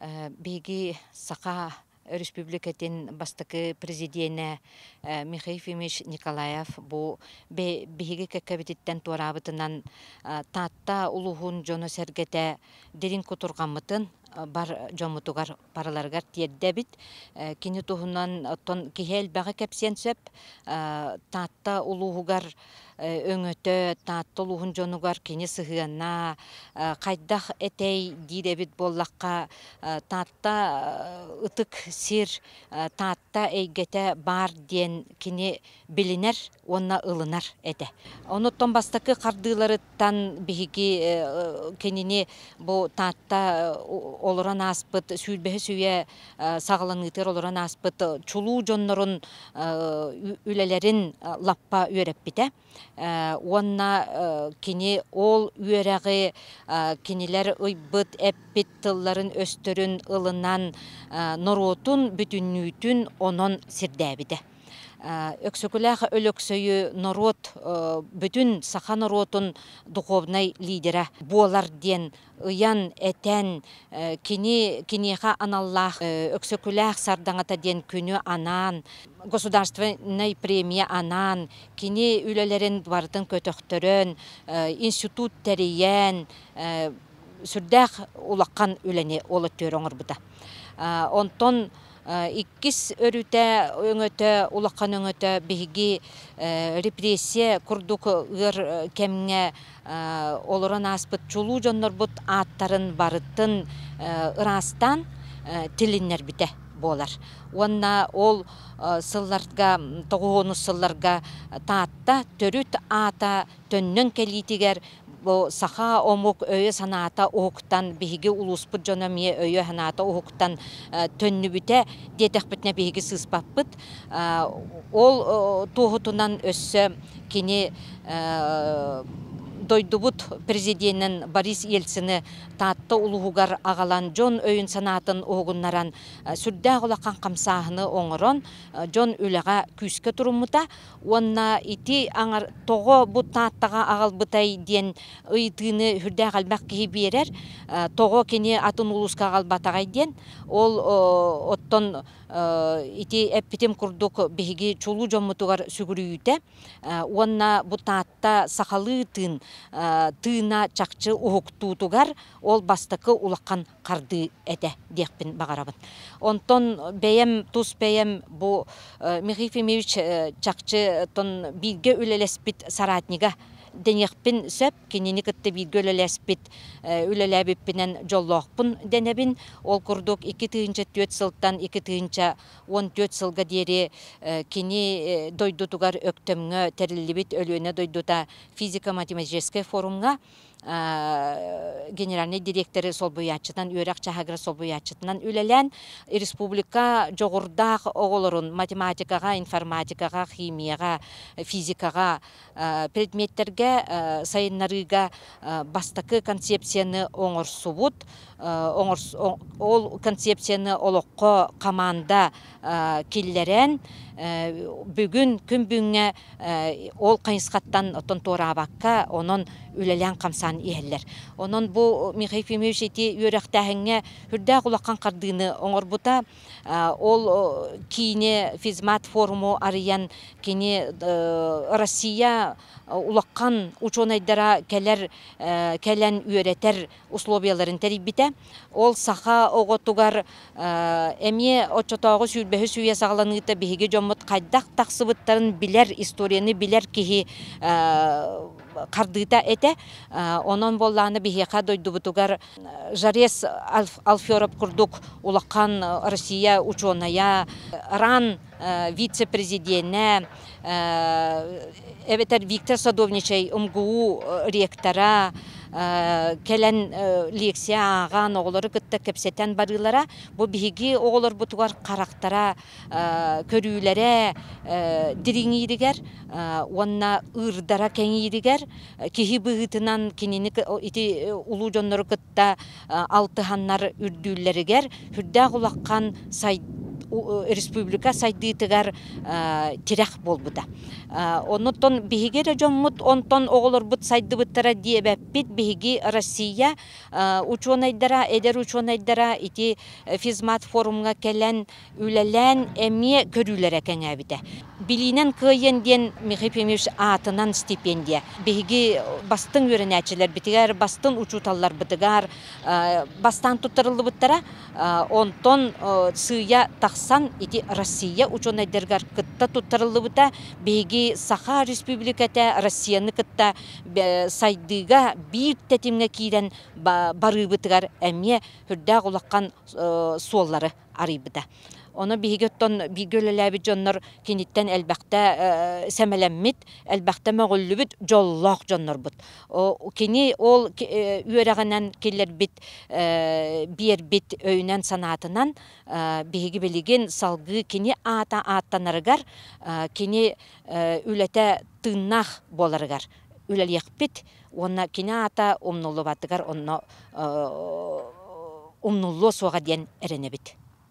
Биһиги Саха Өрөспүүбүлүкэтин бастакы президенэ Михаил Ефимович Николаев бу биһиги кэккэбититтэн туораабытынан Таатта улууһун дьоно-сэргэтэ дириҥ кутурҕаммытын бар дьоммутугар барыларыгар тиэрдэбит. Кини туһунан оттон киһи элбэҕи кэпсиэн сөп. Таатта улууһугар өҥөтө, Таатта улууһун дьонугар кини сыһыана хайдах этэй диир эбит буоллахха, Таатта ытык сир, Таатта эйгэтэ баар диэн кини билинэр уонна ылынар этэ. Онуттан бастакы хардыыларыттан биһиги кинини бу Таатта олорон ааспыт сүүрбэһис үйэ саҕаланыытыгар олорон ааспыт чулуу дьоннорун үлэлэрин лаппа үөрэппитэ. Уонна кини ол үөрэҕи кинилэр ыйбыт, эппит тылларын-өстөрүн ылынан норуотун бүтүннүүтүн онон сирдээбитэ. Өксөкүлээх Өлөксөйү норуот бүтүн саха норуотун духовнай лидера буолар диэн ыйан, этэн, кини киниэхэ аналлаах Өксөкүлээх сардаҥата диэн күнү анаан, государственнай премия анаан, кини үлэлэрин барытын көтөхтөрөн, институт тэрийэн, сүрдээх улахан үлэни ол өттүгэр оҥорбута. Онтон иккис өрүтэ өҥөтө, улахан өҥөтө биһиги репрессия курдук ыар кэмҥэ олорон ааспыт чулуу дьоннорбут ааттарын барытын ыраастаан тилиннэрбитэ буолар. Уонна ол сылларга, тоҕуһуонус сылларга Таатта төрүт аата төннөн кэлиитигэр бу саха омук өйө-санаата уһуктан, биһиги улууспут дьоно эмиэ өйө-санаата уһуктан төннүбүтэ диэтэхпитинэ биһиги сыыспаппыт. Ол туоһутунан өссө кини дойдубут президенин Борис Ельцини Таатта улууһугар аҕалан дьон өйүн-санаатын уһугуннаран сүрдээх улахан хамсааһыны оҥорон дьон үлэҕэ күүскэ туруммута. Уонна ити аҥар тоҕо бу Тааттаҕа аҕалбытай диэн ыйытыыны сүрдээх элбэх киһи биэрэр. Тоҕо кини атын улууска аҕалбатаҕай диэн. Ол оттон ити эппитим курдук биһиги чулуу дьоммутугар сүгүрүйүүтэ уонна бу Таатта сахалыы тыын тыына чахчы уһуктуутугар ол бастакы улахан хардыы этэ диэхпин баҕарабын. Онтон бэйэм тус бэйэм бу Михаил Ефимович чахчы бииргэ үлэлэспит соратнига дэниэхпин сөп. Кинини кытта бииргэ үлэлэспит үлэлээбиппинэн дьоллоохпун дэнэбин. Ол курдук 2004 сылтан 2014 сылга диэри кини дойдутугар Өктөмҥө тэриллибит Өлүөнэ дойдута физико-математическай форумҥа генеральнай дириэктэри солбуйааччытынан, үөрэх чааһыгар солбуйааччытынан үлэлээн, республика дьоҕурдаах оҕолорун математикаҕа, информатикаҕа, химияҕа, физикаҕа предметтэргэ сайыннарыыга бастакы концепцияны оҥорсубут. Ол концепцияны олоххо хамаанда киллэрэн, бүгүн күн бүгүҥҥэ ол хайысхаттан оттон туораабакка, онон үлэлээн-хамсаан иһэллэр. Онон бу Михаил Ефимович ити үөрэхтээһиҥҥэ сүрдээх улахан хардыыны оҥорбута. Ол киини физмат форуму арыйан кини Россия улахан учуонайдара кэлэр кэлэн үөрэтэр условияларын тэрийбитэ. Ол саха оҕотугар эмиэ оччотооҕу сүүрбэһис үйэ саҕаланыыта биһиги дьоммут хайдах тахсыбыттарын билэр, историяны билэр киһи хардыыта этэ. Онон буоллаҕына биһиэхэ дойдубутугар Жарес Алферов курдук улахан Россия учуонайа, РАН вице-президенэ, эбэтэр Виктор Садовничай МГУ ректора кэлэн лекция ааҕан, оҕолору кытта кэпсэтэн барыылара бу биһиги оҕолорбутугар харахтара, көрүүлэрэ дириҥииригэр уонна ыырдара кэҥииригэр киһи быһыытынан кинини ити улуу дьоннору кытта алтыһаннар үрдүүллэригэр сүрдээх улахан республика сайдыытыгар тирэх буолбута. Оннуттан биһиги эрэ дьоммут, онтон оҕолорбут сайдыбыттара диэбэппит. Биһиги Россия учуонайдара, эдэр учуонайдара ити физмат форумҥа кэлэн үлэлээн эмиэ көрүүлэрэ кэҥээбитэ. Билиинэн кыайыан диэн Михаил Ефимович аатынан стипендия. Биһиги бастыҥ үөрэнээччилэрбитигэр, бастыҥ учууталларбытыгар бастаан туттарыллыбыттара. Онтон сыыйа тахсан ити Россия учуонайдарыгар кытта туттарыллыбыта. Биһиги Саха Республиката Россияны кытта сайдыыга биир тэтимҥэ киирэн барыыбытыгар эмиэ үрдээх улахан суоллары арыйбыта. Ону биһиги оттон бииргэ үлэлээбит дьоннор киниттэн элбэхтэ сэмэлэммит, элбэхтэ мөҕүллүбүт дьоллоох дьоннорбут. Кини ол үөрэҕинэн киллэрбит, биэрбит өйүнэн-санаатынан биһиги билигин салгыы кини аата ааттанарыгар, кини үлэтэ тыыннаах буоларыгар үлэлиэхпит уонна кини аата умнуллубатыгар онно умнуллуо суоҕа диэн эрэнэбит.